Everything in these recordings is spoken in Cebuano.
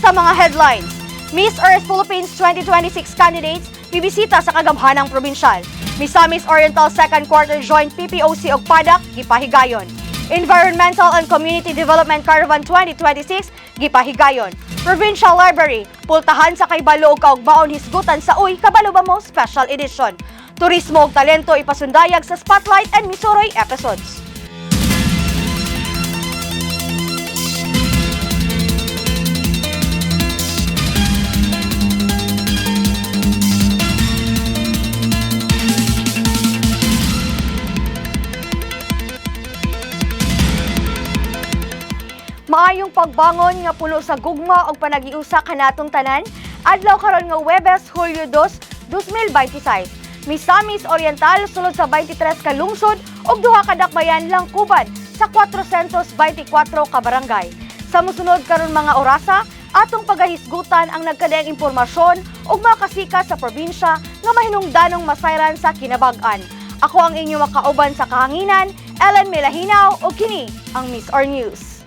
Sa mga headlines, Miss Earth Philippines 2026 candidates bibisita sa kagamhanang probinsyal. Misamis Oriental Second Quarter Joint PPOC og PADAC gipahigayon. Environmental and Community Development Caravan 2026 gipahigayon. Provincial Library pultahan sa kaybalo og kaugmaon hisgutan sa Uy Kabalo Ba Mo Special Edition. Turismo ug talento ipasundayag sa Spotlight and Misuroy episodes. Maayong pagbangon nga puno sa gugma og panagiusa kanatong tanan. Adlaw karon nga Huwebes, Hulyo 2, 2026. Misamis Oriental sulod sa 23 ka lungsod ug duha ka dakbayan langkuban sa 424 ka barangay. Sa mosunod karon mga orasa, atong pagahisgutan ang nagkadaiyang impormasyon ug makasika sa probinsya nga mahinungdanong masayran sa kinabag-an. Ako ang inyong makauban sa kahanginan, Ellen Melahinaw, ug kini ang MisOr News.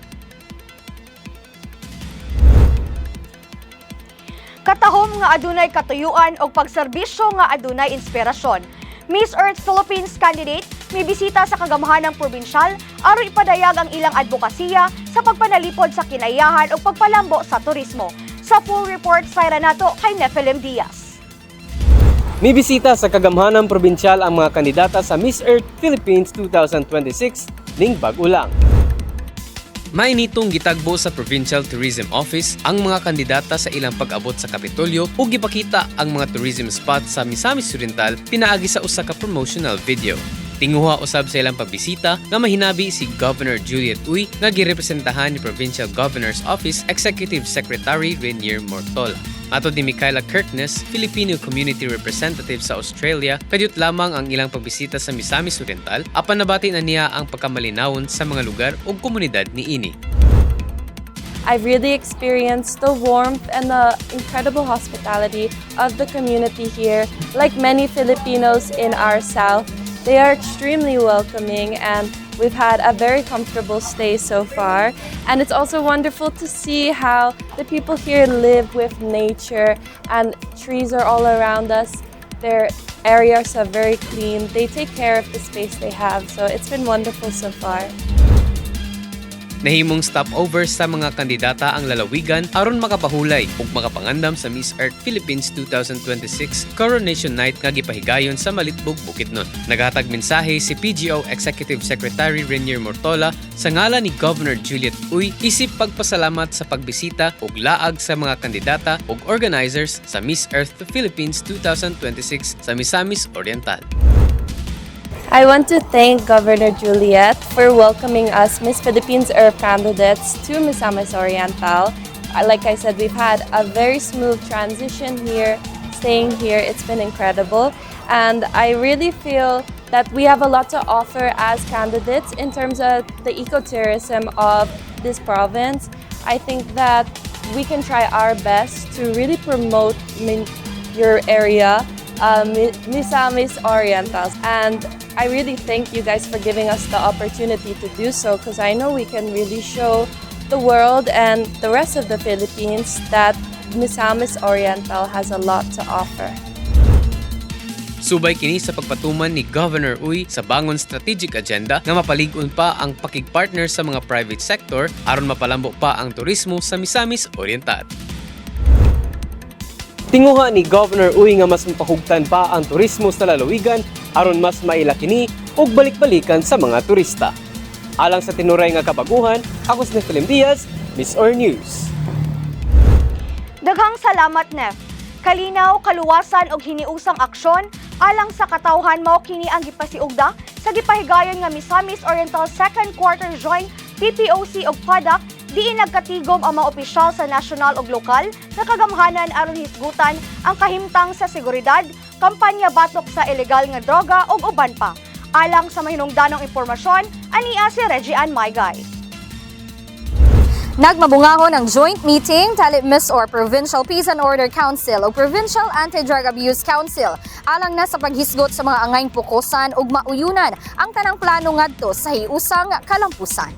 Katahom nga adunay katuyuan og pagserbisyo nga adunay inspirasyon. Miss Earth Philippines candidate mibisita sa kagamhanang probinsyal aron ipadayag ang ilang advokasya sa pagpanalipod sa kinaiyahan ug pagpalambo sa turismo. Sa full report sa nato kay Nephilim Diaz. Mibisita sa kagamhanang probinsyal ang mga kandidata sa Miss Earth Philippines 2026 ning bag-o lang. May nitong gitagbo sa Provincial Tourism Office ang mga kandidata sa ilang pag-abot sa Kapitolyo ug gipakita ang mga tourism spots sa Misamis Oriental pinaagi sa usa ka promotional video. Tinguha usab sa ilang pagbisita nga mahinabi si Governor Juliet Uy nga girepresentahan ni Provincial Governor's Office Executive Secretary Rainier Mortola. Matod ni Michaela Kirkness, Filipino Community Representative sa Australia, kadyot lamang ang ilang pagbisita sa Misamis Oriental apan nabati na niya ang pagkamalinawon sa mga lugar ug komunidad niini. I've really experienced the warmth and the incredible hospitality of the community here. Like many Filipinos in our South, they are extremely welcoming and we've had a very comfortable stay so far. And it's also wonderful to see how the people here live with nature and trees are all around us. Their areas are very clean. They take care of the space they have. So it's been wonderful so far. Nahimong stopover sa mga kandidata ang lalawigan aron makapahulay ug makapangandam sa Miss Earth Philippines 2026 Coronation Night nga gipahigayon sa Malitbog, Bukidnon. Naghatag mensahe si PGO Executive Secretary Rainier Mortola sa ngalan ni Governor Juliet Uy isip pagpasalamat sa pagbisita ug laag sa mga kandidata ug organizers sa Miss Earth Philippines 2026 sa Misamis Oriental. I want to thank Governor Juliet for welcoming us Miss Philippines Earth candidates to Misamis Oriental. Like I said, we've had a very smooth transition here, staying here. It's been incredible. And I really feel that we have a lot to offer as candidates in terms of the ecotourism of this province. I think that we can try our best to really promote your area, Misamis Oriental. And I really thank you guys for giving us the opportunity to do so because I know we can really show the world and the rest of the Philippines that Misamis Oriental has a lot to offer. Subay kini sa pagpatuman ni Governor Uy sa bangon strategic agenda nga mapalig-on pa ang pakigpartner sa mga private sector aron mapalambo pa ang turismo sa Misamis Oriental. Tinguha ni Governor Uy nga mas mapahugtan pa ang turismo sa lalawigan aron mas maila kini ug balik-balikan sa mga turista. Alang sa tinuray nga kabaguhan, ako si Nephilim Diaz, MisOr News. Daghang salamat, Nef. Kalinaw, kaluwasan og hiniusang aksyon alang sa katawhan mao kini ang gipasiugda sa gipahigayon nga Misamis Oriental Second Quarter Joint PPOC ug PADAC diin nagkatigom ang mga opisyal sa nasyonal ug lokal nga kagamhanan aron hisgutan ang kahimtang sa seguridad, kampanya batok sa ilegal nga droga ug uban pa. Alang sa mahinungdanong impormasyon, ania si Reggie Ann Maygay. Nagmabungahon ang joint meeting tali MisOr Provincial Peace and Order Council o Provincial Anti-Drug Abuse Council alang na sa paghisgot sa mga angayng pukosan ug mauyunan ang tanang plano ngadto sa hiusang kalampusan.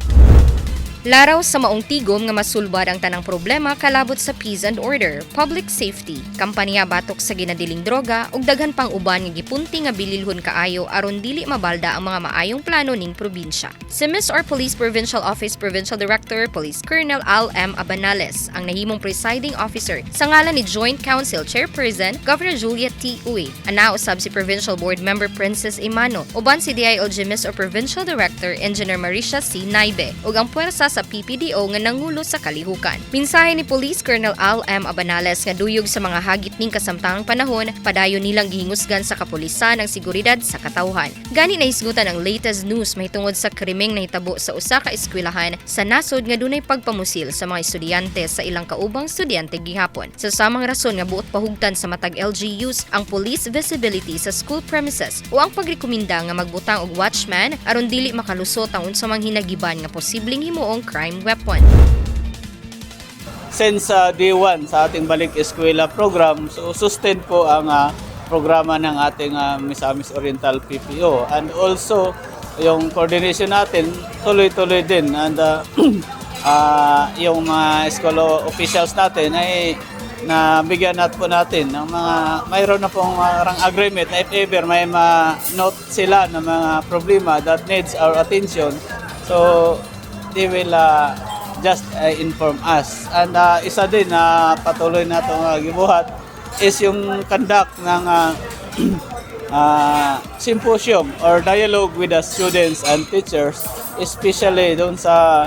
Laraw sa maong tigom nga masulbad ang tanang problema kalabot sa peace and order, public safety, kampanya batok sa ginadiling droga ug daghan pang uban nga gipunti nga bililhon kaayo aron dili mabalda ang mga maayong plano ning probinsya. Si MisOr Police Provincial Office Provincial Director Police Colonel Al M. Abanales ang nahimong presiding officer sa ngalan ni Joint Council Chairperson Governor Juliet T. Uy. Ana usab si Provincial Board Member Princess Emano, uban si DILG MisOr Provincial Director Engineer Marisha C. Naibe ug ang puwersa sa PPDO nga nangulo sa kalihukan. Mensahe ni Police Colonel Al M. Abanales nga duyog sa mga hagit ning kasamtangang panahon, padayon nilang gihingusgan sa kapulisan ang seguridad sa katawhan. Gani nahisgutan ang latest news mahitungod sa krimeng nahitabo sa usa ka eskwelahan sa nasod nga dunay pagpamusil sa mga estudyante sa ilang kaubang estudyante gihapon. Sa samang rason nga buot pahugtan sa matag LGUs ang police visibility sa school premises o ang pagrekomenda nga magbutang og watchman aron dili makalusot ang unsa mang hinagiban nga posibleng himuong crime weapon. Since day one sa ating Balik Eskwela program, so sustain po ang programa ng ating Misamis Oriental PPO. And also, yung coordination natin, tuloy-tuloy din. And yung mga school officials natin ay nabigyan nat po natin ng mga mayroon na pong parang agreement na if ever may ma-note sila ng mga problema that needs our attention, so they will just inform us. And isa din na patuloy na itong gibuhat is yung conduct ng symposium or dialogue with the students and teachers, especially doon sa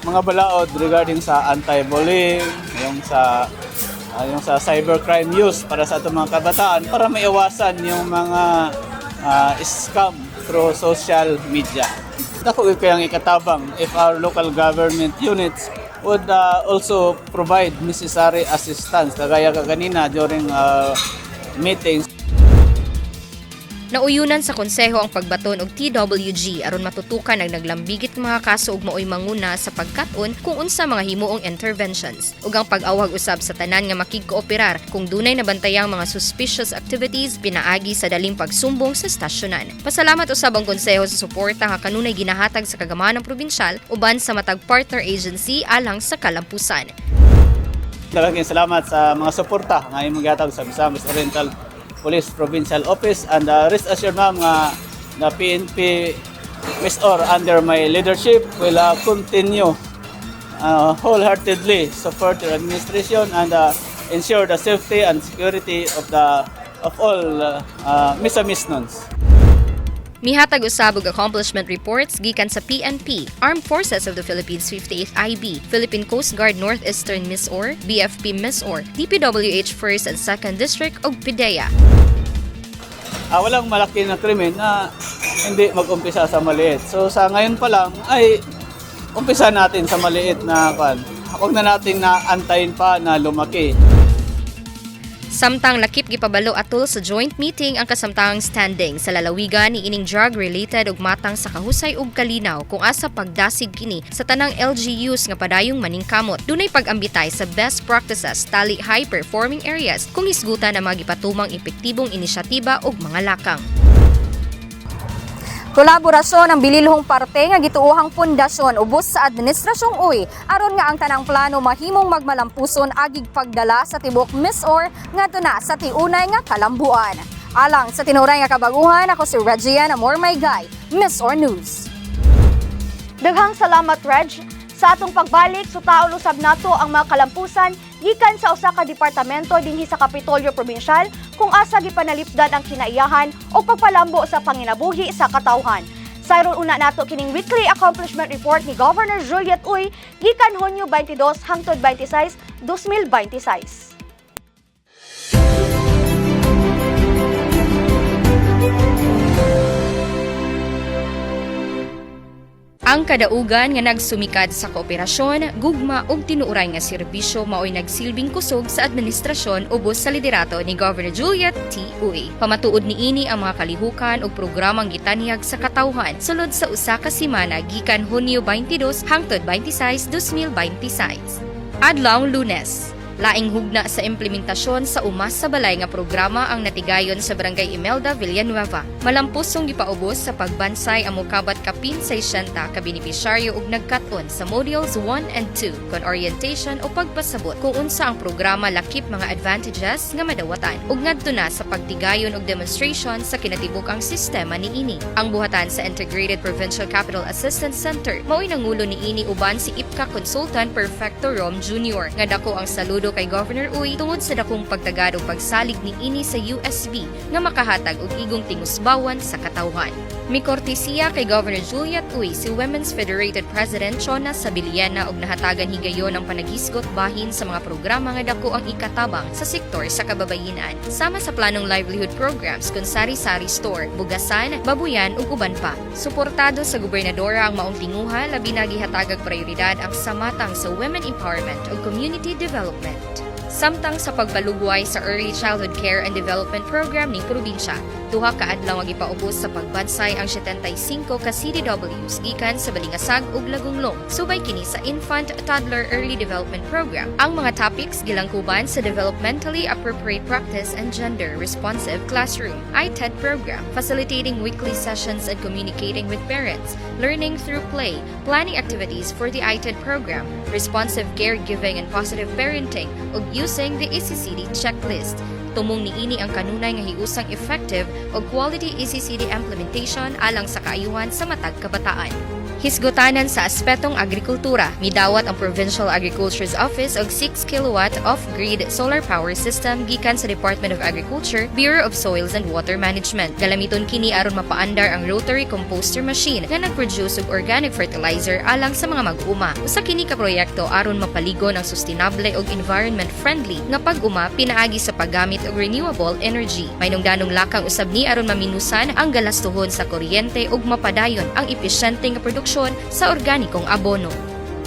mga balaod regarding sa anti-bullying, yung sa cybercrime use para sa atong mga kabataan para maiwasan yung mga scam through social media. Dako gyud kayang ikatabang if our local government units would also provide necessary assistance kagaya kaganina during meetings. Nauyunan sa konseho ang pagbaton og TWG aron matutukan ang naglambigit nga mga kaso ug maoy manguna sa pagkat-on kung unsa mga himuong interventions ug ang pag-awhag usab sa tanan nga makigkooperar kung dunay nabantayang mga suspicious activities pinaagi sa daling pagsumbong sa estasyonan. Pasalamat usab ang konseho sa suporta nga kanunay ginahatag sa kagamanang probinsyal uban sa matag partner agency alang sa kalampusan. Daghang salamat sa mga suporta nga imong gihatag sa Misamis Oriental Police Provincial Office and rest assured, ma'am, nga na PNP MisOr under my leadership will continue wholeheartedly support your administration and ensure the safety and security of all Misamisnons. Mihatag usab og accomplishment reports gikan sa PNP, Armed Forces of the Philippines 58th IB, Philippine Coast Guard Northeastern MisOr, BFP MisOr, DPWH 1st and 2nd District ug PDEA. Walang malaki na krimen na hindi mag-umpisa sa maliit. So sa ngayon pa lang ay umpisa natin sa maliit na kan. Huwag na natin na antayin pa na lumaki. Samtang lakip gipabalo atol sa joint meeting ang kasamtang standing sa lalawigan ni ining drug-related ug matang sa kahusay ug kalinaw kung asa pagdasig kini sa tanang LGUs nga padayong maningkamot. Dunay pag-ambitay sa best practices tali high performing areas kung hisgutan ang mga gipatumang epektibong inisyatiba ug mga lakang. Kolaborasyon ang bililhong parte nga gituohang pundasyon ubos sa administrasyong Uy aron nga ang tanang plano mahimong magmalampuson agig pagdala sa tibok MisOr ngadto na sa tiunay nga kalambuan. Alang sa tinuray nga kabaguhan, ako si Regian Amor Maygay, MisOr News. Daghang salamat, Reg. Sa atong pagbalik, sutaon usab nato ang mga kalampusan gikan sa usa ka departamento dinhi sa Kapitolyo Probinsyal kung asa gipanalipdan ang kinaiyahan o pagpalambo sa panginabuhi sa katawhan. Sayron una nato kining weekly accomplishment report ni Governor Juliet Uy gikan Hunyo 22 hangtod 26, 2026. Ang kadaugan nga nagsumikad sa kooperasyon, gugma ug tinuuray nga serbisyo maoy nagsilbing kusog sa administrasyon ubos sa liderato ni Governor Juliet T. Uy. Pamatuod niini ang mga kalihukan ug programang gitanyag sa katawhan sulod sa usa ka semana gikan Hunyo 22 hangtod 26, 2026. Adlaw Lunes. Laing hugna sa implementasyon sa Uma sa Balay nga programa ang natigayon sa Barangay Imelda, Villanueva. Malampusong gipaubos sa pagbansay ang mukabat kapin 600 ka benepisyaryo ug nagkat-on sa modules 1 and 2 kon orientation o pagpasabot kung unsa ang programa lakip mga advantages nga madawatan, ug ngadto na sa pagtigayon og demonstration sa kinatibuk-ang sistema niini. Ang buhatan sa Integrated Provincial Capital Assistance Center mao'y nangulo niini uban si IPCA Consultant Perfecto Rom Jr. nga dako ang saludo kay Governor Uy tungod sa dakong pagtagad og pagsalig niini sa USB nga makahatag og igong tingusbawan sa katawhan. Mikortesiya kay Governor Juliet Uy si Women's Federated President Chona Sabiliana og nahatagan higayon ang panaghisgot bahin sa mga programa nga dako ang ikatabang sa sektor sa kababayenan. Sama sa planong livelihood programs kun sari-sari store, bugasan, babuyan ug uban pa. Suportado sa gobernadora ang maong tinguha, labi na gihatagag prioridad ang samatang sa women empowerment ug community development. Samtang sa pagbalugway sa Early Childhood Care and Development Program ning probinsya, duha ka adlaw ang gipaubos sa pagbansay ang 75 ka CDWs gikan sa Balingasag ug Lagonglong. Subay kini sa Infant Toddler Early Development Program. Ang mga topics gilangkuban sa Developmentally Appropriate Practice and Gender Responsive Classroom, ITED program, facilitating weekly sessions and communicating with parents, learning through play, planning activities for the ITED program, responsive caregiving and positive parenting, ug using the ECCD checklist. Tumong niini ang kanunay nga hiusang effective ug quality ECCD implementation alang sa kaayuhan sa matag kabataan. Hisgotanan sa aspetong agrikultura, midawat ang Provincial Agriculture's Office og 6 kilowatt off-grid solar power system gikan sa Department of Agriculture, Bureau of Soils and Water Management. Galamiton kini aron mapaandar ang rotary composter machine nga nagproduce og organic fertilizer alang sa mga mag-uma. Usa kini ka proyekto aron mapaligon ang sustainable ug environment friendly nga pag-uma pinaagi sa paggamit og renewable energy. May nungdanong lakang usab ni aron maminusan ang galastuhon sa kuryente ug mapadayon ang epesyente nga produksyon sa organikong abono.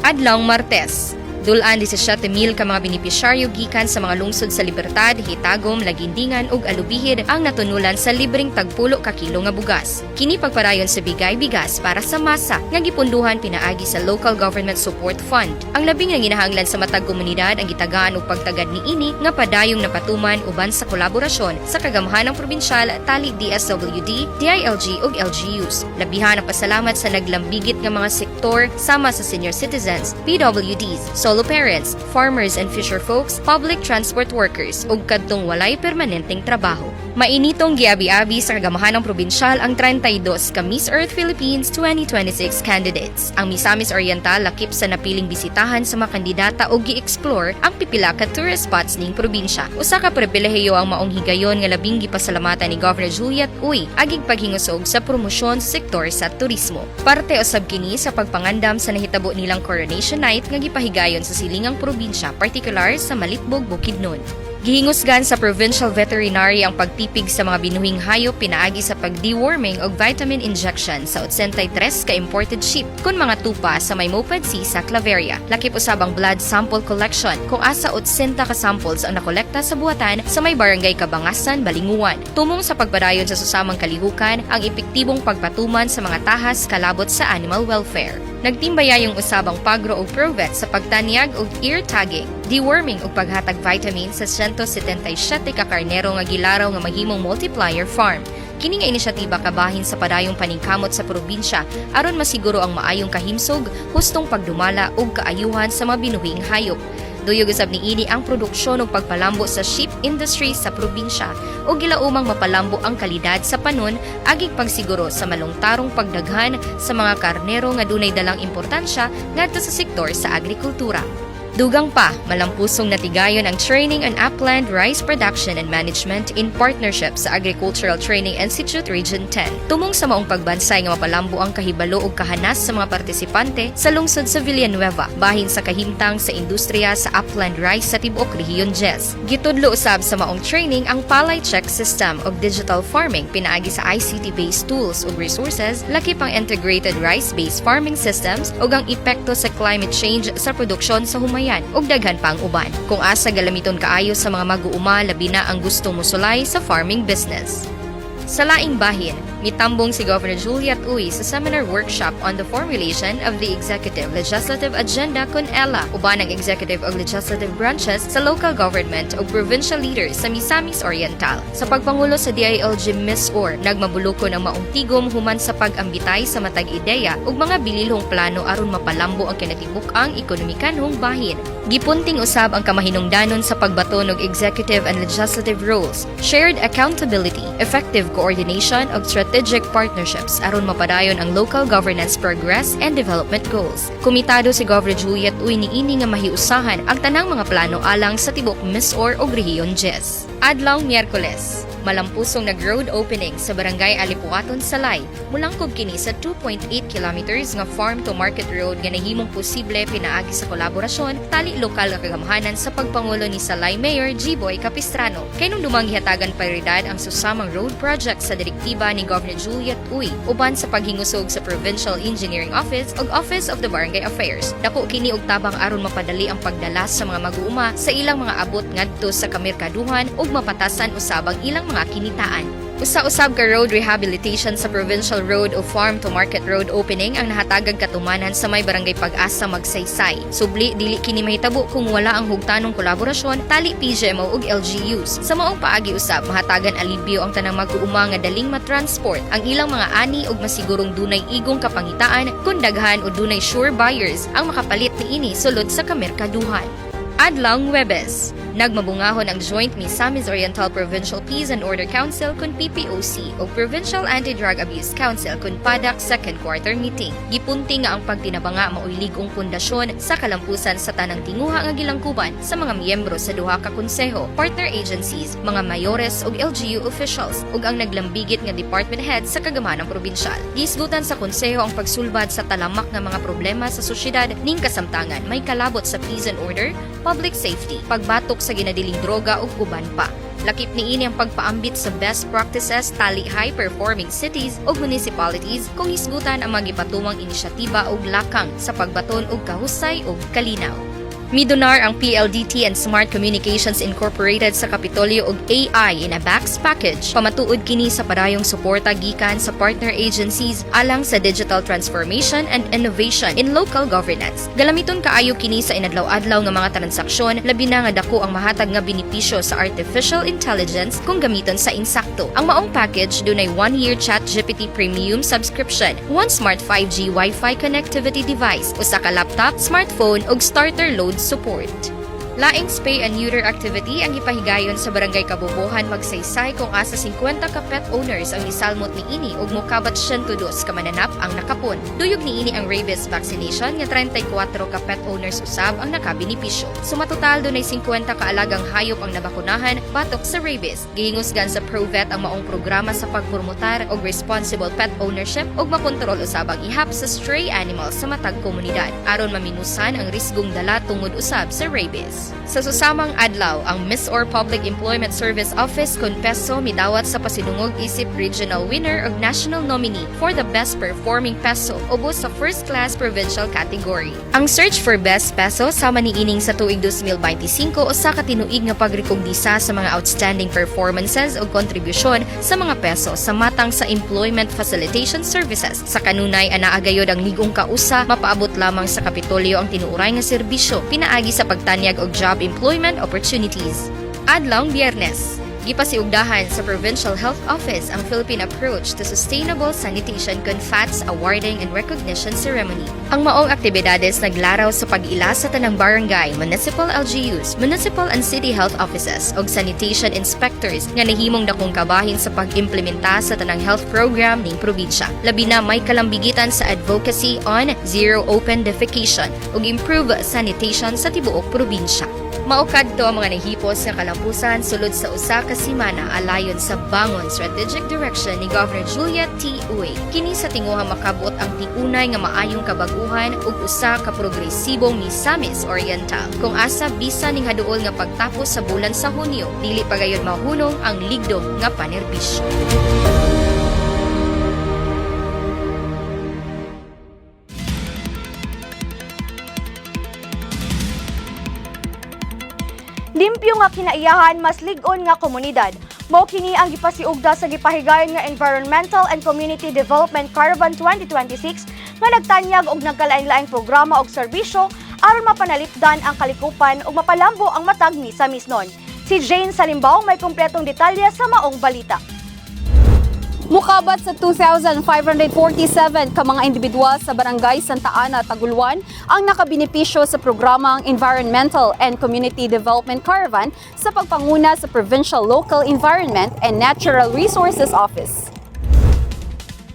Adlawng Martes, dul-an 17,000 ka mga benepisyaryo gikan sa mga lungsod sa Libertad, Hitagom, Lagindingan ug Alubijid ang natunulan sa libreng tagpulo ka kilo nga bugas. Kini pagpadayon sa Bigay Bigas para sa Masa nga gipunduhan pinaagi sa Local Government Support Fund. Ang labing nga ginahanglan sa matag komunidad ang gitagaan og pagtagad niini nga padayong napatuman uban sa kolaborasyon sa kagamhanang probinsyal tali DSWD, DILG ug LGUs. Labihan ang pasalamat sa naglambigit nga mga sektor sama sa senior citizens, PWDs, solo parents, farmers and fisher folks, public transport workers ug kadtong walay permanenteng trabaho. Mainitong giabi-abi sa kagamhanang probinsyal ang 32 ka Miss Earth Philippines 2026 candidates. Ang Misamis Oriental lakip sa napiling bisitahan sa mga kandidata og gi-explore ang pipila ka tourist spots ning probinsya. Usa ka pribilehiyo ang maong higayon nga labing gipasalamatan ni Governor Juliet Uy agig paghingusog sa promosyon sa sektor sa turismo. Parte usab kini sa pagpangandam sa nahitabo nilang coronation night nga gipahigayon sa silingang probinsya, partikular sa Malitbog, Bukidnon. Gihingusgan sa Provincial Veterinary ang pagtipig sa mga binuhing hayop pinaagi sa pag-deworming og vitamin injection sa 83 ka imported sheep kun mga tupa sa may Moped C sa Claveria. Lakip usab ang blood sample collection kung asa 80 ka samples ang nakolekta sa buhatan sa may Barangay Kabangasan, Balinguan. Tumong sa pagpadayon sa susamang kalihukan ang epektibong pagpatuman sa mga tahas kalabot sa animal welfare. Nagtimbayayong usab ang Pagro ug Provet sa pagtanyag og ear tagging, deworming ug paghatag vitamin sa 177 ka karnero nga gilaraw nga mahimong multiplier farm. Kini nga inisyatiba kabahin sa padayong paningkamot sa probinsya aron masiguro ang maayong kahimsog, hustong pagdumala ug kaayuhan sa mga binuhing hayop. Duyog usab niini ang produksyon ug pagpalambo sa sheep industry sa probinsya ug gilaumang mapalambo ang kalidad sa panon agig pagsiguro sa malungtarong pagdaghan sa mga karnero nga dunay dalang importansya ngadto sa sektor sa agrikultura. Dugang pa, malampusong natigayon ang training on upland rice production and management in partnership sa Agricultural Training Institute Region 10. Tumong sa maong pagbansay nga mapalambo ang kahibalo ug kahanas sa mga partisipante sa lungsod sa Villanueva, bahin sa kahimtang sa industriya sa upland rice sa tibuok Rehiyon 10. Gitudlo usab sa maong training ang palay check system ug digital farming pinaagi sa ICT-based tools ug resources, lakip ang integrated rice-based farming systems ug ang epekto sa climate change sa produksyon sa humayan ug daghan pa ang uban. Kung asa galamiton kaayo sa mga mag-uuma, labi na ang gusto mosulay sa farming business. Sa laing bahin, mitambong si Governor Juliet Uy sa seminar workshop on the formulation of the Executive Legislative Agenda kun ELA uban ang executive ug legislative branches sa local government ug provincial leaders sa Misamis Oriental. Sa pagpangulo sa DILG MisOr, nagmabulukon ang maong tigom human sa pag-ambitay sa matag ideya ug mga bililhong plano aron mapalambo ang kinatibuk-ang ekonomikanhong bahin. Gipunting usab ang kamahinungdanon sa pagbaton og executive and legislative roles, shared accountability, effective coordination ug strategic partnerships aron mapadayon ang local governance progress and development goals. Komitado si Governor Juliet Uy niini nga mahiusahan ang tanang mga plano alang sa tibok MisOr ug Rehiyon Diyes. Adlaw Miyerkules, malampusong nag-road opening sa Barangay Alipuaton, Salay. Mulangkob kini sa 2.8 kilometers nga farm to market road nga nahimong posible pinaagi sa kolaborasyon tali lokal nga kagamhanan sa pagpangulo ni Salay Mayor G-Boy Capistrano. Kay nung gihatagan prioridad ang susamang road project sa direktiba ni Governor Juliet Uy uban sa paghingusog sa Provincial Engineering Office ug Office of the Barangay Affairs. Dako kini og tabang aron mapadali ang pagdala sa mga mag-uuma sa ilang mga abot ngadto sa kamerkaduhan ug mapatasan usab ang ilang mga kinitaan. Usa-usab ka road rehabilitation sa Provincial Road o Farm to Market Road opening ang nahatagag katumanan sa may Barangay Pag-asa, Magsaysay. Subli dili kini mahitabo kung wala ang hugtanong kolaborasyon tali PGMO ug LGUs. Sa maong paagi usab mahatagan alibyo ang tanang mag-uuma nga daling matransport ang ilang mga ani ug masigurong dunay igong kapangitaan kung daghan o dunay sure buyers ang makapalit niini sulod sa kamerkaduhan. Adlawng Webes, nagmabungahon ang Joint Misamis Oriental Provincial Peace and Order Council kun PPOC o Provincial Anti-Drug Abuse Council kun PADAC second quarter meeting. Gipunti nga ang pagtinabanga maoy lig-ong pundasyon sa kalampusan sa tanang tinguha nga gilangkuban sa mga miyembro sa duha ka konseho, partner agencies, mga mayores ug LGU officials ug ang naglambigit nga department head sa kagamanang probinsyal. Gihisgutan sa konseho ang pagsulbad sa talamak nga mga problema sa sosyedad ning kasamtangan may kalabot sa peace and order, public safety, pagbatok sa ginadiling droga ug uban pa. Lakip niini ang pagpaambit sa best practices tali high-performing cities ug municipalities kung hisgutan ang mga gipatumang inisyatiba ug lakang sa pagbaton og kahusay ug kalinaw. Midonar ang PLDT and Smart Communications Incorporated sa Kapitolyo og AI in a Box package. Pamatuod kini sa padayong suporta gikan sa partner agencies alang sa digital transformation and innovation in local governance. Galamiton kaayo kini sa inadlaw-adlaw nga mga transaksyon, labi na nga dako ang mahatag nga benepisyo sa artificial intelligence kung gamiton sa insakto. Ang maong package dunay 1-year ChatGPT Premium subscription, one smart 5G Wi-Fi connectivity device, usa ka laptop, smartphone ug starter load support. Laing spay and neuter activity ang gipahigayon sa Barangay Kabubuhan, Magsaysay kung asa 50 ka pet owners ang nisalmot niini ug mokabat 102 ka mananap ang nakapon. Duyog niini ang rabies vaccination nga 34 ka pet owners usab ang nakabenepisyo. Suma total dunay 50 ka alagang hayop ang nabakunahan batok sa rabies. Gihingusgan sa ProVet ang maong programa sa pagpromotar og responsible pet ownership ug makontrol usab ang ihap sa stray animals sa matag komunidad aron maminusan ang risgong dala tungod usab sa rabies. Sa susamang adlaw, ang MisOr Public Employment Service Office kun PESO midawat sa pasidungog isip regional winner ug national nominee for the best performing PESO ubos sa first class provincial category. Ang search for best PESO sama niining sa tuig 2025 usa ka tinuig nga pagrekognisa sa mga outstanding performances ug kontribusyon sa mga PESO sa matang sa employment facilitation services. Sa kanunay anaa gayod ang lig-ong kausa mapaabot lamang sa Kapitolyo ang tinuuray nga serbisyo pinaagi sa pagtanyag og job employment opportunities. Adlawng Biyernes, gipasiugdahan sa Provincial Health Office ang Philippine Approach to Sustainable Sanitation kun FATS Awarding and Recognition Ceremony. Ang maong aktibidades naglaraw sa pag-ila sa tanang barangay, municipal LGUs, municipal and city health offices ug sanitation inspectors nga nahimong dakong kabahin sa pag-implementa sa tanang health program ning probinsya. Labi na may kalambigitan sa advocacy on zero open defecation ug improve sanitation sa tibuok probinsya. Mao kadto ang mga nahipos nga kalampusan sulod sa usa ka semana alayon sa bangon strategic direction ni Governor Juliet T. Uy. Kini sa tinguhang makabot ang tiunay nga maayong kabaguhan ug usa ka progresibong Misamis Oriental. Kung asa bisan ning haduol nga pagtapos sa bulan sa Hunyo, dili pa gayud mahunong ang ligdom nga panerbisyo. Limpyo nga kinaiyahan, mas lig-on nga komunidad. Mao kini ang gipasiugda sa gipahigayon nga Environmental and Community Development Caravan 2026 nga nagtanyag og nagkalain-laing programa og serbisyo aron mapanalipdan ang kalikupan ug mapalambo ang matag Misamisnon. Si Jane Salimbaw may kumpletong detalye sa maong balita. Mukabat sa 2,547 ka mga individual sa Barangay Santa Ana, Taguluan ang nakabenepisyo sa programang Environmental and Community Development Caravan sa pagpanguna sa Provincial Local Environment and Natural Resources Office.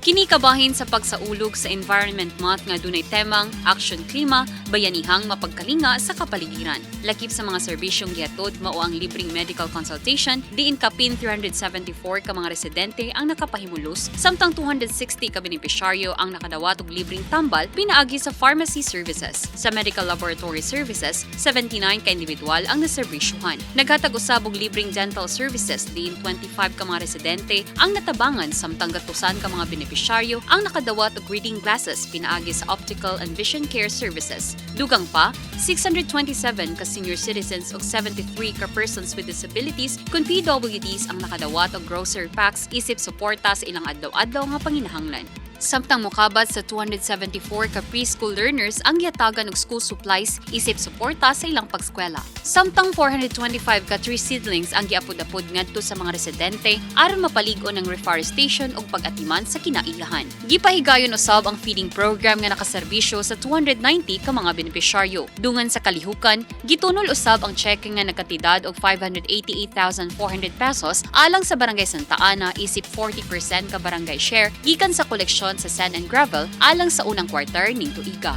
Kini kabahin sa pagsaulog sa Environment Month nga dunay temang Action Klima, Bayanihang Mapagkalinga sa Kapaligiran. Lakip sa mga serbisyong gihatod mao ang libreng medical consultation diin kapin 374 ka mga residente ang nakapahimulos, samtang 260 ka benepisyaryo ang nakadawat og libreng tambal pinaagi sa pharmacy services. Sa medical laboratory services, 79 ka individual ang naserbisyuhan. Naghatag usab og libreng dental services diin 25 ka mga residente ang natabangan, samtang gatusan ka mga benepisyaryo ang nakadawat og reading glasses pinaagi sa optical and vision care services. Dugang pa, 627 ka senior citizens ug 73 ka persons with disabilities kun PWDs ang nakadawat og grocery packs isip suporta sa ilang adlaw-adlaw nga panginahanglan. Samtang mukabat sa 274 ka preschool learners ang gihatagan og school supplies isip suporta sa ilang pagskwela. Samtang 425 ka tree seedlings ang giapod-apod ngadto sa mga residente aron mapalig-on ang reforestation ug pag-atiman sa kinaiyahan. Gipahigayon usab ang feeding program nga nakaserbisyo sa 290 ka mga benepisyaryo. Dungan sa kalihukan, gitunol usab ang tseke nga nagkantidad og 588,400 pesos alang sa Barangay Santa Ana isip 40% ka barangay share gikan sa koleksyon sa sand and gravel alang sa unang kwarter ning tuiga.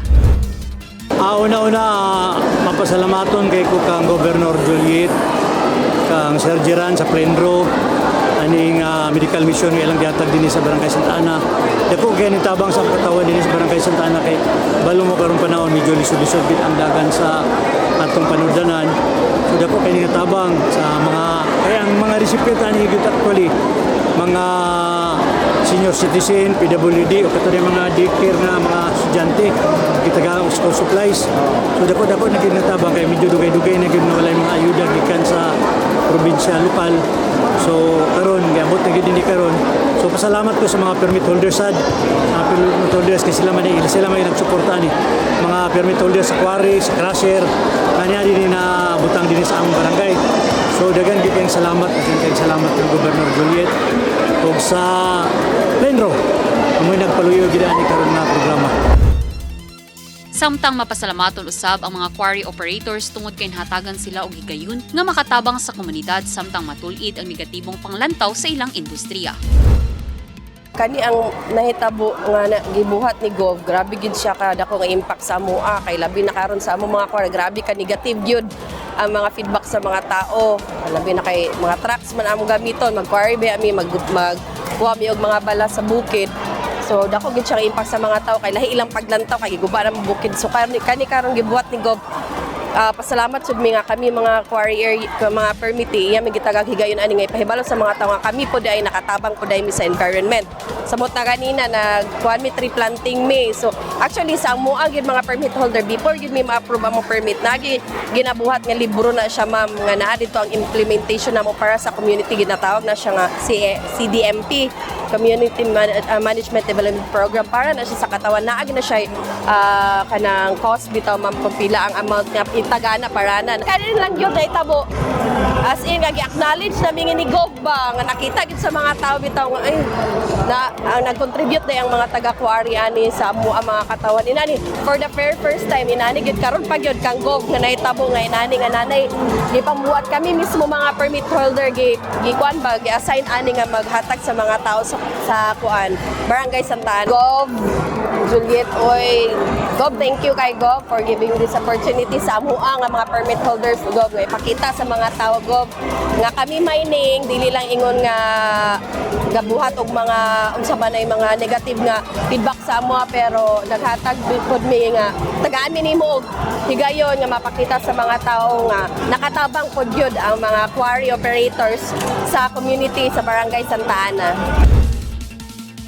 Una-una, mapasalamaton kay ko kang Governor Juliet, kang Sir Geran sa Plenro, aning medical mission nga ilang gihatag dinhi sa Barangay Santa Ana. Dako kay ni tabang sa katawan dinhi sa Barangay Santa Ana kay balo mo karong panahon medyo lisod-lisod gid ang dagan sa atong panudlanan. So dako kay ni tabang sa mga kay ang mga recipient ani gyud actually mga senior citizen, PWD o kato mga daycare nga mga estudyante gitagaan og school supplies. So dako dako na gyud natabang kay medyo dugay-dugay na gyud na walay mga ayuda gikan sa probinsya, lokal. So karon giabot na gyud dinhi karon. So pasalamat ko sa mga permit holders sad. Mga permit holders kay sila may nagsuporta ni mga permit holders sa quarry, sa crusher, kanya dinhi na butang dinhi sa among barangay. So daghan gyud kayong salamat, daghan kayong salamat kang Governor Juliet ug sa Plenro. Amoy nagpaluyo gid ani karon nga programa. Samtang mapasalamaton usab ang mga quarry operators tungod kay nahatagan sila og higayon nga makatabang sa komunidad samtang matul-id ang negatibong panglantaw sa ilang industriya. Kani ang nahitabo nga na, gibuhat ni Gov, grabe gid siya ka dako nga impact sa amoa kay labi na karon sa amo mga quarry, grabe ka negative gyud ang mga feedback sa mga tao. Labi na kay mga trucks man among gamiton, mag-quarry ba mi, mag mag kuha mi og mga bala sa bukid. So dako gid siya nga impact sa mga tao kay lahi ilang paglantaw kay giguba na ang bukid. So kani karon gibuhat ni Gov, pasalamat sud mi nga kami mga quarry area, mga permittee, iya mi gitagag higayon ani nga ipahibalo sa mga tao nga kami pod ay nakatabang pod ay mi sa environment. Samot na ganina nagkuan mi, tree planting mi. So actually sa amoa gyud mga permit holder, before gyud mi ma-approve ang permit, nagi ginabuhat nga libro na siya, ma'am, nga naa dito ang implementation namo para sa community. Ginatawag na siya nga CDMP, Community Management Development Program, para na siya sa katawan. Naag na siya kanang cost bitaw, ma'am, kung pila ang amount nga itagana para na kanin lang yun na itabo, as in nga gi-acknowledge na ni Gov ba nga nakita gid sa mga tao bitaw nga ay na ang nag-contribute na ang mga taga quarry ani sa amo ang mga katawan inani for the very first time inani gid karon pa gyud kang Gov nga nahitabo nga inani nga nanay gipambuhat. Kami mismo mga permit holder gi gikuan ba, gi-assign ani nga maghatag sa mga tao sa kuan, Barangay Santa Ana. Gov Juliet oy, Gov, thank you kay Gov for giving this opportunity sa amoa nga mga permit holders. Gov, nga ipakita sa mga tao, Gov, nga kami mining dili lang ingon nga gabuhat og mga unsa man ay mga negative nga feedback sa amoa, pero naghatag pud mi nga tagaan mi nimo og higayon nga mapakita sa mga tao nga nakatabang pud gyud ang mga quarry operators sa community sa Barangay Santa Ana.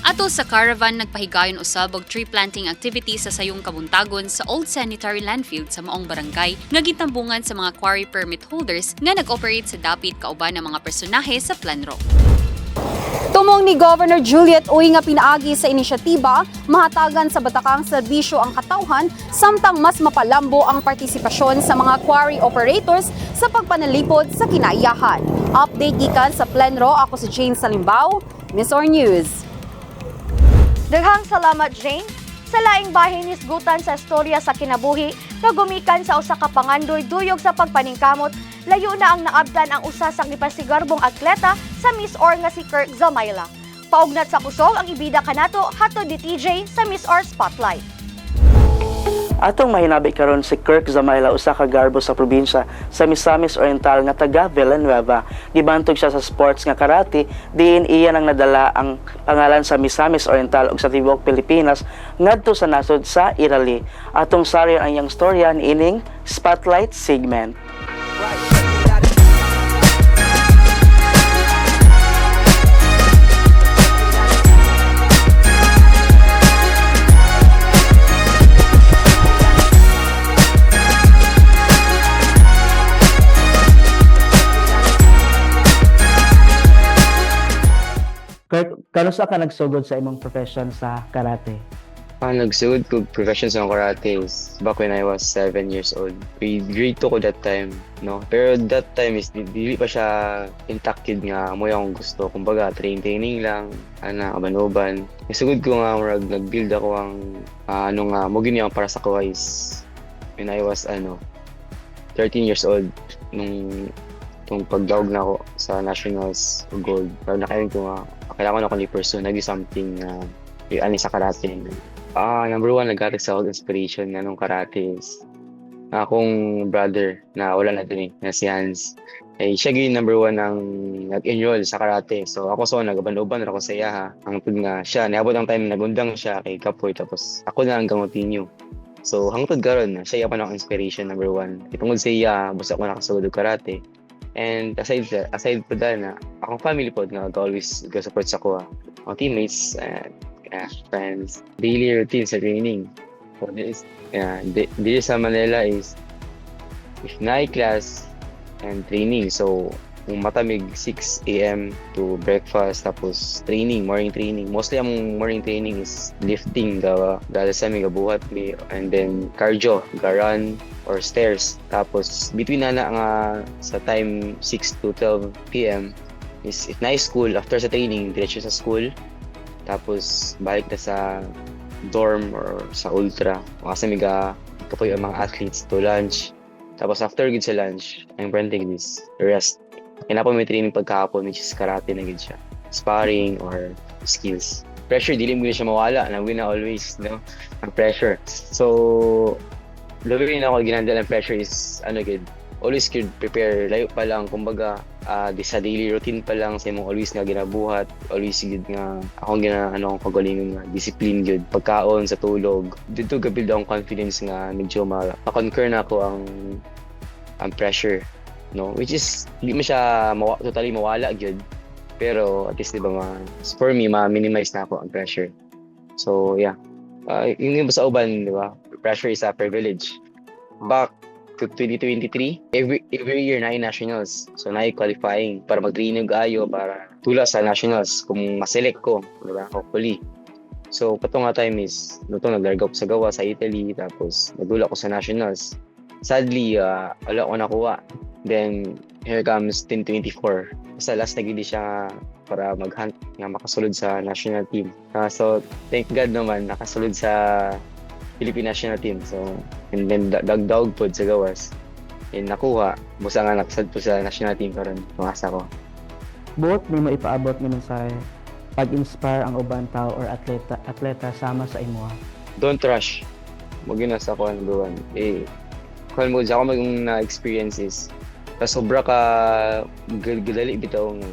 Atol sa caravan, nagpahigayon usab og tree planting activity sa sayong kabuntagon sa Old Sanitary Landfill sa maong barangay nga gitambungan sa mga quarry permit holders nga nag-operate sa dapit kauban ng mga personahe sa Plenro. Tumong ni Governor Juliet Uy nga pinaagi sa inisyatiba, mahatagan sa batakang serbisyo ang katawhan samtang mas mapalambo ang partisipasyon sa mga quarry operators sa pagpanalipod sa kinaiyahan. Update gikan sa Plenro, ako si Jane Salimbao, MisOr News. Daghang salamat, Jane. Sa laing bahin, hisgutan sa istorya sa kinabuhi nga gumikan sa usa ka pangandoy duyog sa pagpaningkamot, layo na ang naabtan ang usa sa gipasigarbong atleta sa MisOr nga si Kirk Zamayla. Paugnat sa kusog ang ibida kanato hatod ni TJ sa MisOr Spotlight. Atong mahinabi karon si Kirk Zamayla, usa ka garbo sa probinsya sa Misamis Oriental nga taga Villanueva. Gibantog siya sa sports nga karate, diin iya nang nadala ang pangalan sa Misamis Oriental ug sa tibuok Pilipinas ngadto sa nasod sa Italy. Atong sarion ang iyang storya niining Spotlight segment. Kirk, kanusa ka nagsugod sa imong profession sa karate? Ang nagsugod ko profession sa karate is back when I was 7 years old. Grade 2 ko that time, no? Pero that time is dili pa siya intact yun nga mo akong gusto. Kumbaga, training lang, ana, uban-uban. Nagsugod ko nga murag nag-build ako ang ano nga mo gini ang para sa ko is when I was ano 13 years old nung tong pagdawg na ako sa nationals gold. Pero nakayon ko nga kailangan ko na ako ni pursue nagi something na ani sa karate. Number one, naghatag sa ako inspiration nga nung karate is ang akong brother na wala na din eh, na si Hans. Eh, siya gyud number one ang nag-enroll sa karate. So ako so nagaban-uban ra ako sa iya ha. Hangtod nga siya, niabot ang time nagundang siya kay Kapoy, tapos ako na ang continue. So hangtod karon siya pa ang inspiration number one. Tungod sa iya, busa ako nakasugod og karate. And aside po dahil na akong family po nga always ga-support sa ko. Akong teammates and friends. Daily routine sa training. So, this, yeah, dito sa Manila is if night class and training. So, kung matamig 6 a.m. to breakfast tapos training, morning training. Mostly ang morning training is lifting, gawa dahil sa may gabuhat mi, and then cardio, ga-run or stairs. Tapos between na na nga sa time 6 to 12 p.m. is if na school, after sa training, diretso sa school. Tapos balik na sa dorm or sa ultra. Kasi may ga kapoy ang mga athletes to lunch. Tapos after gud sa lunch, ang branding is rest. Kaya na po may training pagkahapon, which is karate na gud siya. Sparring or skills. Pressure, dili mo siya mawala. Na na always, no? Ang pressure. So, labi na ako ginandala ng pressure is, ano gud, always could prepare layo pa lang, kumbaga di sa daily routine pa lang sa imong always nga ginabuhat, always gud nga akong gina ano akong kagalingon nga discipline gud, pagkaon, sa tulog. Dito ga-build akong confidence nga medyo ma-conquer na ako ang pressure, no, which is di mo siya totally mawala gyud, pero at least, di ba, for me ma-minimize na ako ang pressure. So yeah, yun yung sa uban, di ba, pressure is a privilege. Back to 2023, every year na nationals, so na qualifying para mag-training ayo para tula sa nationals kung ma-select ko, di ba, hopefully. So kato nga time is luto naglarga ko sa gawa sa Italy, tapos nagdula ko sa nationals. Sadly, wala ko nakuha. Then here comes 2024, sa last na gid siya para mag-hunt nga makasulod sa national team. So thank God naman nakasulod sa Philippine national team. So and then dagdag pod sa gawas. And nakuha, busa nga nakasad po sa national team karon pangasa ko. Buot nimo ipaabot nga mensahe pag-inspire ang uban tao or atleta sama sa imuha? Don't rush. Mo na sa kuan number one. Eh, kuan mo sa ako maging na-experience is sa sobra ka gadali bitaw nga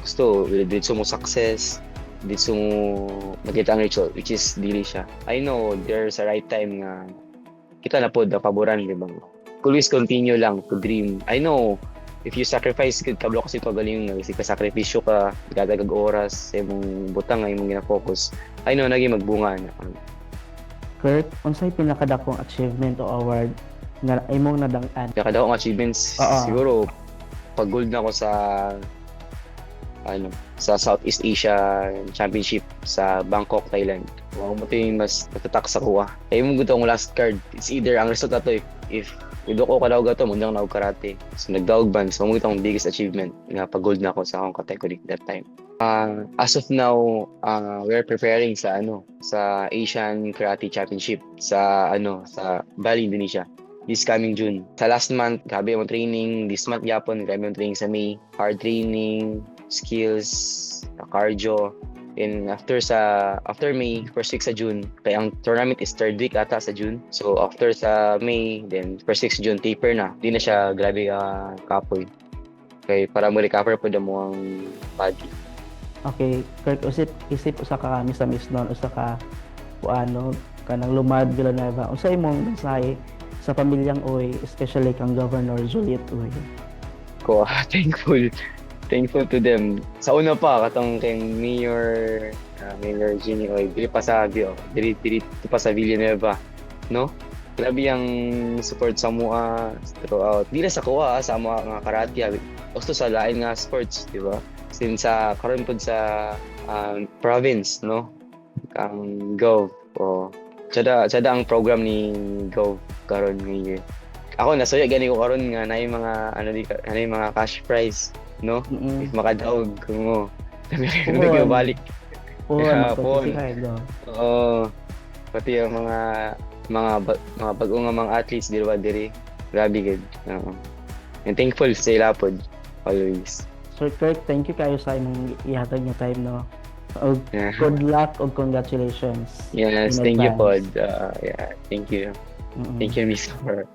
gusto dito mo success, dito mo makita ang result, which is dili siya. I know there's a right time nga kita na pod paboran, di ba? Always continue lang to dream. I know If you sacrifice gud, kabalo kasi pagaling nga ka sakripisyo ka, gatag oras sa imong butang nga imong gina-focus. I know nagi magbunga na. Kurt, unsay pinakadakong achievement o award nga imong nadang-an? Pinakadakong achievements, siguro pag gold na ako sa ano, sa Southeast Asia Championship sa Bangkok, Thailand. Mao mo yung mas natatak sa kuha. Kaya mo gud ang last card. It's either ang result ato, if if ko kadaog ato, mundang na og karate. So nagdaog ban, so mo ang biggest achievement nga pag gold na ako sa akong category that time. As of now, we are preparing sa ano, sa Asian Karate Championship sa ano, sa Bali, Indonesia this coming June. Sa last month, grabe yung training. This month yapon, grabe yung training sa May. Hard training, skills, cardio. And after May, first week sa June, kaya ang tournament is third week ata sa June. So after sa May, then first week sa June, taper na. Di na siya grabe kapoy. Kay para mo recover po mo ang body. Okay, Kurt, usip isip usa ka Misamisnon, usa ka kuano kanang Lumad Villanueva. Unsa imong mensahe sa pamilyang Uy, especially kang Governor Juliet Uy? Ko thankful thankful to them. Sa una pa, katong kay Mayor Ginny Uy, diri pa sa diri diri pa sa Villanueva, no? Grabe ang support sa mua throughout. Di na sa kuha, sa mga nga karate, gusto sa lain nga sports, di ba? Since sa karon pod sa province, no? Ang Gov o tsada tsada ang program ni Gov karon nga year. Ako nasuya gani ko karon nga naay mga ano di naay mga cash prize, no? If makadaog mo. Puhon. Balik. Puhon, Yeah, puhon. puhon. Oo. Pati ang mga bago nga mga athletes diri ba diri. Grabe gid. Oo. And thankful sa ila pod always. Sir Kurt, thank you kayo sa imong ihatag nga time, no? Og good luck og congratulations Yes, in thank you pod. advance. Yeah, thank you. Thank you, Miss for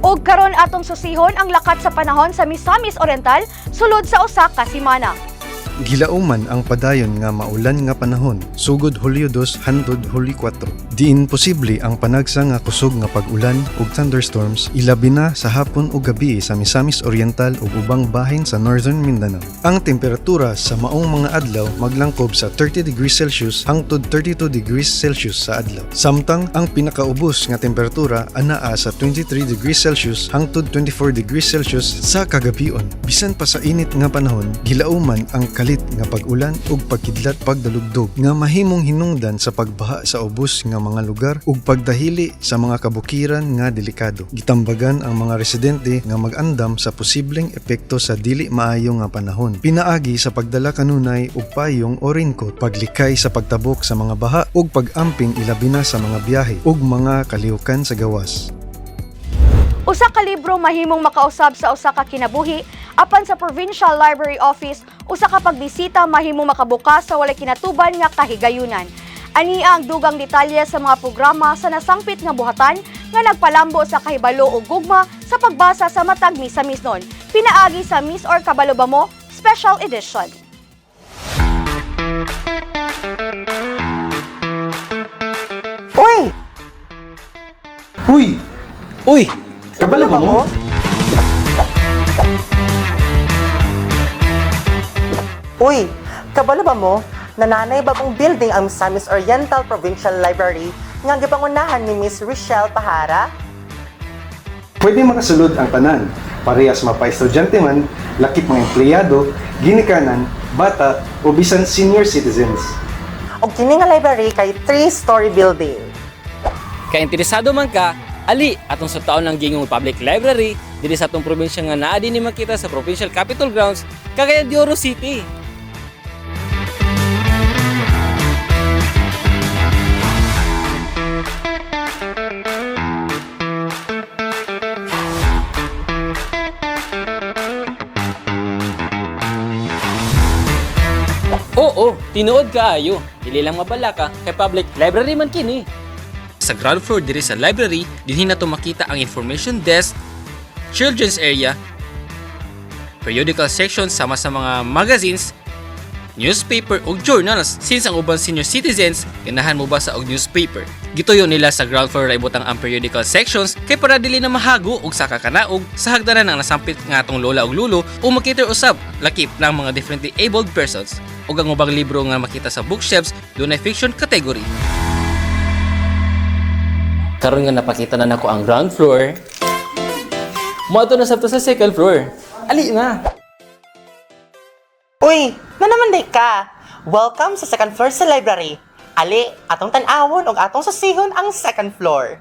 Ug karon atong susihon ang lakat sa panahon sa Misamis Oriental sulod sa usa ka semana. Gilauman ang padayon nga maulan nga panahon sugod Hulyo 2 hantod Hulyo 4. Diin posible ang panagsa nga kusog nga pag-ulan ug thunderstorms, ilabi na sa hapon ug gabi sa Misamis Oriental ug ubang bahin sa Northern Mindanao. Ang temperatura sa maong mga adlaw maglangkob sa 30 degrees Celsius hangtod 32 degrees Celsius sa adlaw. Samtang ang pinakaubos nga temperatura anaa sa 23 degrees Celsius hangtod 24 degrees Celsius sa kagabion. Bisan pa sa init nga panahon, gilauman ang kalit nga pag-ulan ug pagkidlat, pagdalugdog nga mahimong hinungdan sa pagbaha sa ubos nga mga lugar ug pagdahili sa mga kabukiran nga delikado. Gitambagan ang mga residente nga mag-andam sa posibleng epekto sa dili maayo nga panahon, pinaagi sa pagdala kanunay og payong o raincoat, paglikay sa pagtabok sa mga baha ug pag-amping, ilabi na sa mga biyahe ug mga kalihukan sa gawas. Usa ka libro mahimong makausab sa usa ka kinabuhi, apan sa Provincial Library Office, usa ka pagbisita mahimong makabukas sa walay kinatuban nga kahigayunan. Ani ang dugang detalye sa mga programa sa nasangpit nga buhatan nga nagpalambo sa kahibalo o gugma sa pagbasa sa matag Misamisnon. Pinaagi sa Miss or Kabalo Ba Mo Special Edition. Uy! Uy! Uy! Kabalo ba mo? Uy! Kabalo ba mo? Nananay bagong building ang Misamis Oriental Provincial Library nga gipangunahan ni Miss Rochelle Pahara? Pwede makasulod ang tanan, parehas mapa-estudyante man, lakip mga empleyado, ginikanan, bata, o bisan senior citizens. Og kini nga library kay 3-story building. Kaya interesado man ka, ali atong sa taon ng Gingong Public Library diri sa atong probinsya nga naa dinhi makita sa Provincial Capitol Grounds, Cagayan de Oro City. O Tinuod kaayo, dili lang mabalaka kay public library man kini. Sa ground floor diri sa library, dinhi nato makita ang information desk, children's area, periodical section sama sa mga magazines, newspaper ug journals, since ang uban senior citizens ganahan mo basa og newspaper. Gituyo nila sa ground floor ra ibutang ang periodical sections kay para dili na mahago og saka kanaog sa hagdanan ang nasampit nga atong lola ug lulo o makita usab lakip ng mga differently abled persons. Ug ang ubang libro nga makita sa bookshelves dunay fiction category. Karon nga napakita na nako ang ground floor, moadto na sabto sa second floor. Ali na. Uy, naa naman diay ka. Welcome sa second floor sa library. Ali, atong tan-awon ug atong susihon ang second floor.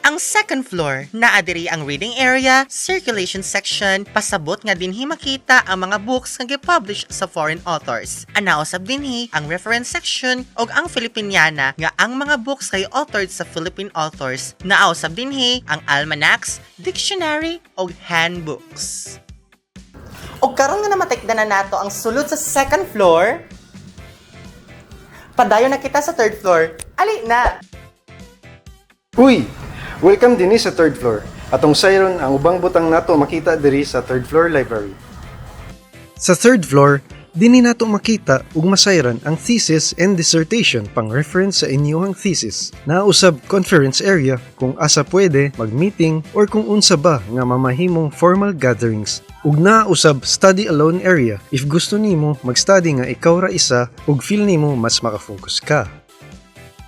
Ang second floor, naa diri ang reading area, circulation section, pasabot nga dinhi makita ang mga books nga gi-publish sa foreign authors. Ana usab dinhi ang reference section ug ang Filipiniana nga ang mga books kay authored sa Philippine authors. Naa usab dinhi ang almanacs, dictionary ug handbooks. Ug karon nga namatikdan na nato ang sulod sa second floor, padayon na kita sa third floor. Ali na! Uy! Welcome dinhi sa third floor. Atong sayron ang ubang butang nato makita diri sa third floor library. Sa third floor, dinhi nato makita ug masayran ang thesis and dissertation pang reference sa inyong thesis. Nausab conference area kung asa pwede mag-meeting or kung unsa ba nga mamahimong formal gatherings. Ug nausab study alone area if gusto nimo mag-study nga ikaw ra isa ug feel nimo mas makafocus ka.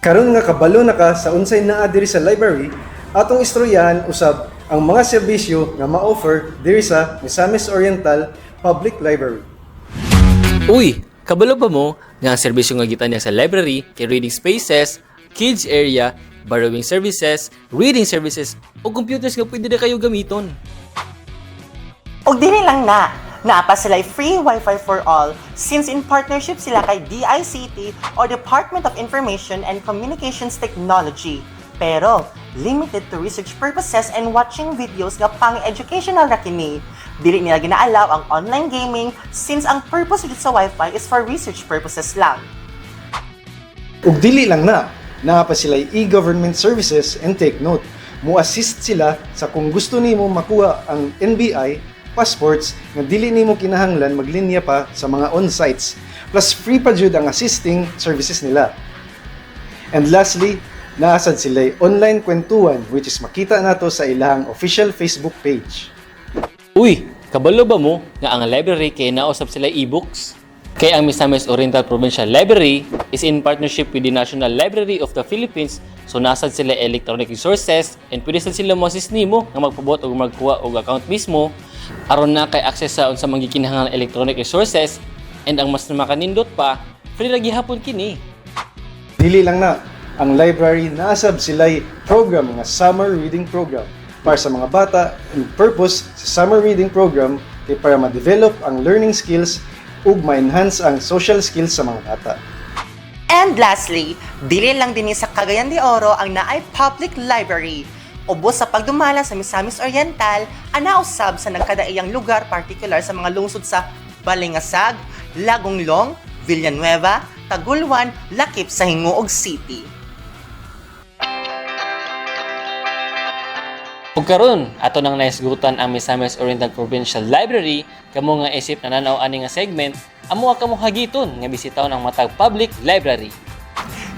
Karon nga kabalo na ka sa unsay naa diri sa library, atong istoryahan usab ang mga serbisyo nga ma-offer diri sa Misamis Oriental Public Library. Uy, kabalo ba mo nga ang serbisyo nga gitan niya sa library kay reading spaces, kids area, borrowing services, reading services o computers nga pwede na kayo gamiton. Og dili lang na, naa pa sila free Wi-Fi for all since in partnership sila kay DICT o Department of Information and Communications Technology. Pero limited to research purposes and watching videos nga pang-educational ra kini. Dili nila gina-allow ang online gaming since ang purpose jud sa Wi-Fi is for research purposes lang. Ug dili lang na, naa pa sila e-government services and take note, mo-assist sila sa kung gusto nimo makuha ang NBI, passports nga dili nimo kinahanglan maglinya pa sa mga on-sites. Plus free pa jud ang assisting services nila. And lastly, naa sad sila online kwentuhan which is makita nato sa ilang official Facebook page. Uy, kabalo ba mo nga ang library kay nausab sila e-books? Kay ang Misamis Oriental Provincial Library is in partnership with the National Library of the Philippines, so naa sad sila electronic resources and pwede sad sila mo-assist nimo nga magpabot og magkuha og account mismo aron na kay access sa unsa man gikinahanglan electronic resources, and ang mas makanindot pa, free ra gihapon kini. Dili lang na, ang library naasab sila'y program nga summer reading program para sa mga bata, and purpose sa summer reading program kay para ma-develop ang learning skills ug ma-enhance ang social skills sa mga bata. And lastly, dili lang dinhi sa Cagayan de Oro ang naay public library. Ubos sa pagdumala sa Misamis Oriental, ana usab sa nagkadaiyang lugar, particular sa mga lungsod sa Balingasag, Lagonglong, Villanueva, Taguluan, lakip sa Gingoog City. Ug karon ato nang nahisgutan ang Misamis Oriental Provincial Library, kamo nga isip nananaw ani nga segment, amo kamo hagiton nga bisitahon ang matag public library.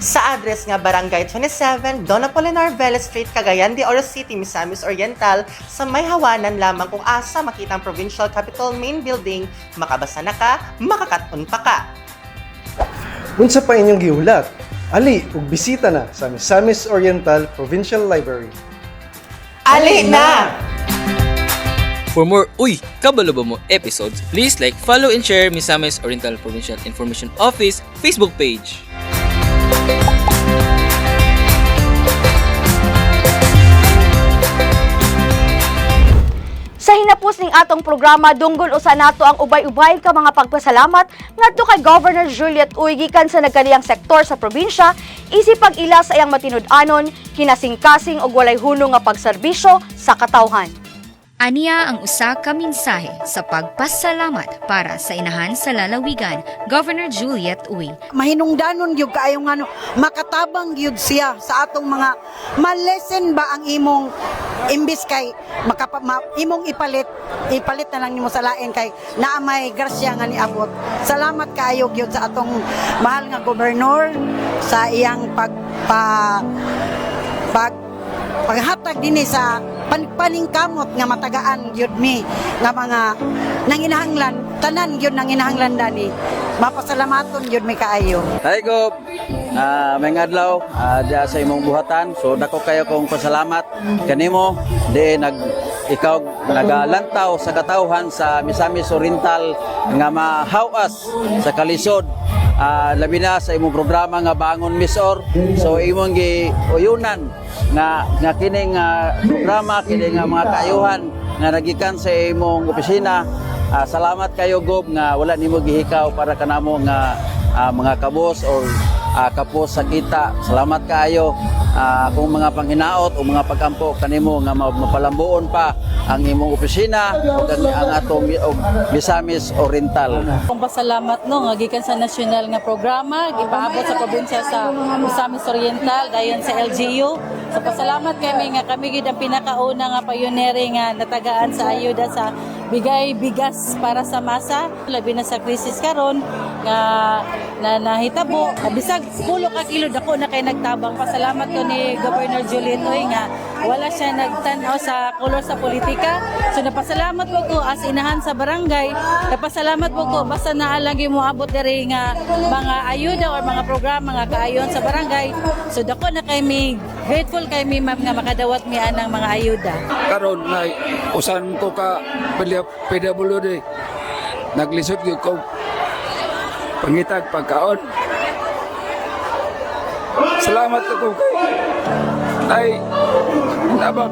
Sa address nga Barangay 27, Don Apolinar Velez Street, Cagayan de Oro City, Misamis Oriental, sa may hawanan lamang kung asa makita ang Provincial Capitol Main Building, makabasa na ka, makakaton pa ka. Unsa pa inyong gihulat? Ali ug bisita na sa Misamis Oriental Provincial Library. Ali na! For more Uy, Kabalo Ba Mo episodes, please like, follow, and share Misamis Oriental Provincial Information Office Facebook page. Sa hinapos ning atong programa, dunggon usa nato ang ubay-ubay ka mga pagpasalamat ngadto kay Governor Juliet Uy gikan sa nagkaliyang sektor sa probinsya isip pag-ila sa iyang matinud-anon, kinasingkasing ug walay hunong nga pagserbisyo sa katawhan. Aniya ang usa ka mensahe sa pagpasalamat para sa inahan sa lalawigan, Governor Juliet Uy. Mahinungdanon gyud kaayo ngano makatabang gyud siya sa atong mga malesen ba ang imong imbis kay imong ipalit ipalit na lang nimo sa lain kay naa may grasya nga niabot. Salamat kaayo gyud sa atong mahal nga gobernador sa iyang paghatag dinhi sa paningkamot nga matagaan gyud mi nga mga nanginahanglan, tanan gyud nanginahanglan dani. Mapasalamaton gyud mi kaayo. Hi Gob, may adlaw diya sa imong buhatan. So dako kayo kong pasalamat kanimo di ikaw nagalantaw sa katawhan sa Misamis Oriental nga mahawas sa kalisod. Labi na sa imong programa nga Bangon Misor. So imong giuyunan nga nga kining programa, kining nga mga kaayuhan nga nagikan sa imong opisina. Salamat kayo Gob nga wala nimo gihikaw para kanamo nga mga kabos or kapos sa kita. Salamat kaayo akong mga panghinaot o mga pagampo kanimo nga mapalambuon pa ang imong opisina ug ang atong og Misamis Oriental. Kung pasalamat no nga gikan sa nasyonal nga programa gipaabot sa probinsya sa Misamis Oriental dayon sa LGU. So pasalamat kami nga kami gid ang pinakauna nga pioneering nga natagaan sa ayuda sa bigay bigas para sa masa, labi na sa krisis karon nga na nahitabo bisag 10 ka kilo dako na kay nagtabang. Pasalamat ko ni Governor Juliet Uy nga wala siya nagtan-aw sa kolor sa politika. So napasalamat po ko as inahan sa barangay, napasalamat po ko basta naa lang mo abot diri nga mga ayuda or mga programa nga kaayon sa barangay. So dako na kay mi grateful kay mi ma'am nga makadawat mi anang mga ayuda. Karon na usan ko ka PWD, naglisod gyud ko pangitag pagkaon. Salamat ako kay ay nabang.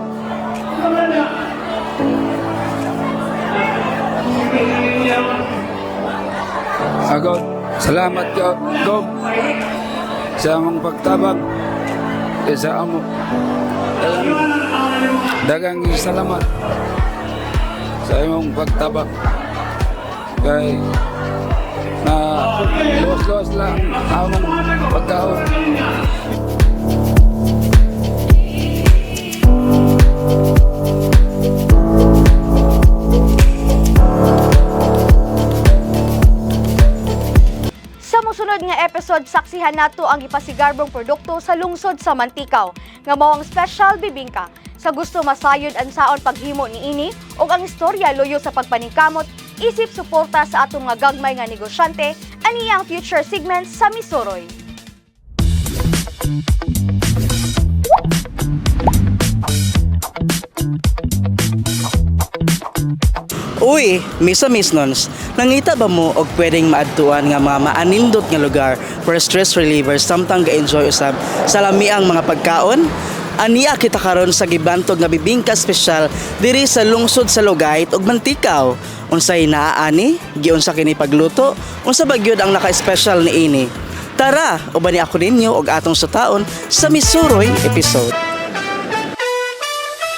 Ako, salamat ka, Gob, sa among pagtabang sa amo. Dagang salamat sa imong pagtabang. Kay na luwas-luwas lang among pagkaon. Sa mosunod nga episode, saksihan nato ang gipasigarbong produkto sa lungsod sa Manticao nga mao ang special bibingka. Sa gusto masayod ang saon paghimo niini ug ang istorya luyo sa pagpaningkamot isip suporta sa atong mga gagmay nga negosyante, ani ang future segment sa Misuroy. Uy, Misamis nons, nangita ba mo og pwedeng maadtuan nga mga maanindot nga lugar for stress reliever samtang ga-enjoy usab sa lamiang mga pagkaon? Aniya kita karon sa gibantog nga bibingka espesyal diri sa lungsod sa Lugait ug Manticao. Unsay naa ani? Giunsa kini pagluto? Unsa ba gyud ang naka-espesyal niini? Tara, ubani ako ninyo og atong sutaon sa Misuroy episode.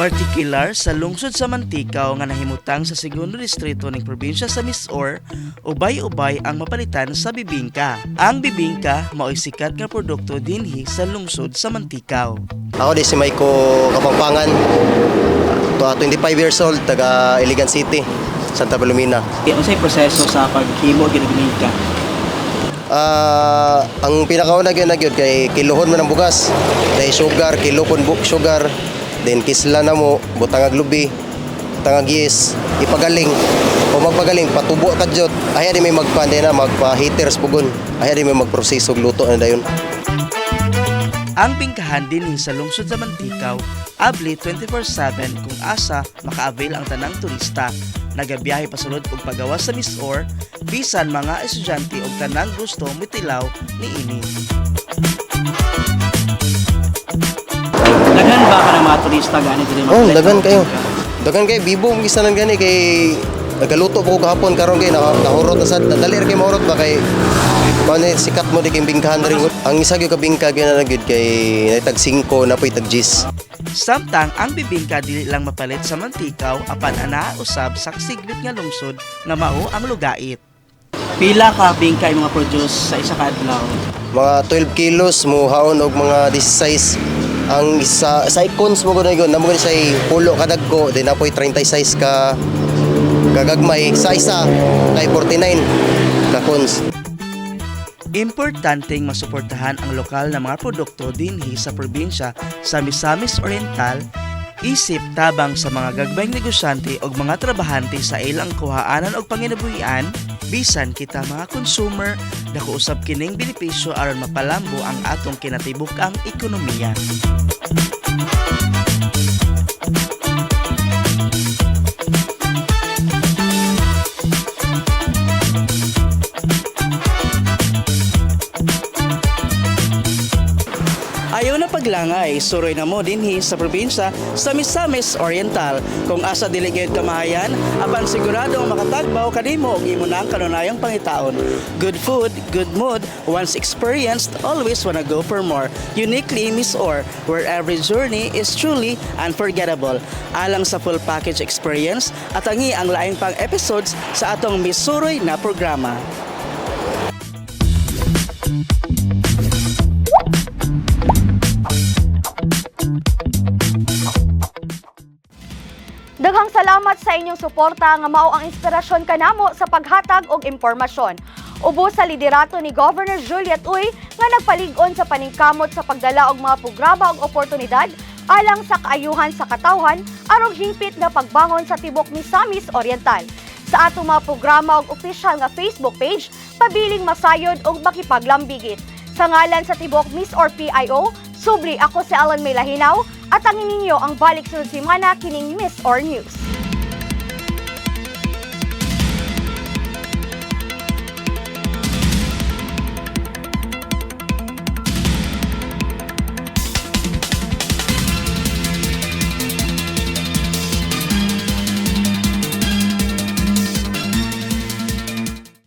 Partikular sa lungsod sa Manticao nga nahimutang sa segundo distrito ng probinsya sa Misor, ubay-ubay ang mapalitan sa bibingka. Ang bibingka mao'y sikat nga produkto dinhi sa lungsod sa Manticao. Ako di si Maiko Kapampangan, 25 years old, taga Iligan City, Santa Palomina. Unsay proseso sa paghimo og bibingka? Ang pinakauna gyud na gyud kay kilohon mo ng bugas. Dahil sugar, kilo pun sugar, then kisla na mo, butangag lubi, butangag yes, ipagaling. O magpagaling, patubo ka jud. Ay di may magpa na magpa heaters pugon. Ay di may magproseso og luto na dayon. Ang bingkahan dinhi sa lungsod sa Manticao, abli 24/7 kung asa maka-avail ang tanang turista. Nagabiyahe pasulod og pagawas sa Misor, bisan mga estudyante og tanang gusto mitilaw niini. Daghan ba ka ng mga turista gani diri? Oh, daghan kayo. Daghan kayo bibo ang gisanan gani kay nagaluto po ko gahapon karon kay nahurot na sad, dali ra kay mahurot ba kay Mao ni sikat mo di kay bingkahan rin. Ang isa gyud ka bingka gyud na gyud kay tag 5 na po'y tag 10. Samtang ang bibingka dili lang mapalit sa mantikaw apan anaa usab sa sigbit nga lungsod nga mao ang lugait. Pila ka bingka imong produce sa isa ka adlaw? Mga 12 kilos mo haon og mga 16 ang isa sa icons mo gud na mo gud say pulo ka dagko, then napoy 36 ka kagagmay sa isa kay 49 ka cons. Importanteng masuportahan ang lokal na mga produkto dinhi sa probinsya sa Misamis Oriental isip tabang sa mga gagmayng negosyante og mga trabahante sa ilang kuhaanan og panginabuhian bisan kita mga consumer dako usab kining benepisyo aron mapalambo ang atong kinatibuk-ang ekonomiya. Ayaw na paglangay, suroy na mo dinhi sa probinsya sa Misamis Oriental. Kung asa dili gayud kamahayan, apan sigurado ang makatagbaw kanimo og imo na ang kanunayang pangitaon. Good food, good mood, once experienced, always wanna go for more. Uniquely MisOr, where every journey is truly unforgettable. Alang sa full package experience, atangi ang laing pang episodes sa atong Misuroy na programa. Daghang salamat sa inyong suporta nga mao ang inspirasyon kanamo sa paghatag og impormasyon. Ubos sa liderato ni Governor Juliet Uy nga nagpalig-on sa paningkamot sa pagdala og mga programa ug oportunidad alang sa kaayuhan sa katawhan aron hingpit nga pagbangon sa tibok Misamis Oriental. Sa atong mga programa ug opisyal nga Facebook page, pabiling masayod ug makipaglambigit. Sa ngalan sa tibok MisOr PIO, subli ako si Alan May Lahinaw at ang ninyo ang balik sunod semana kining MisOr News.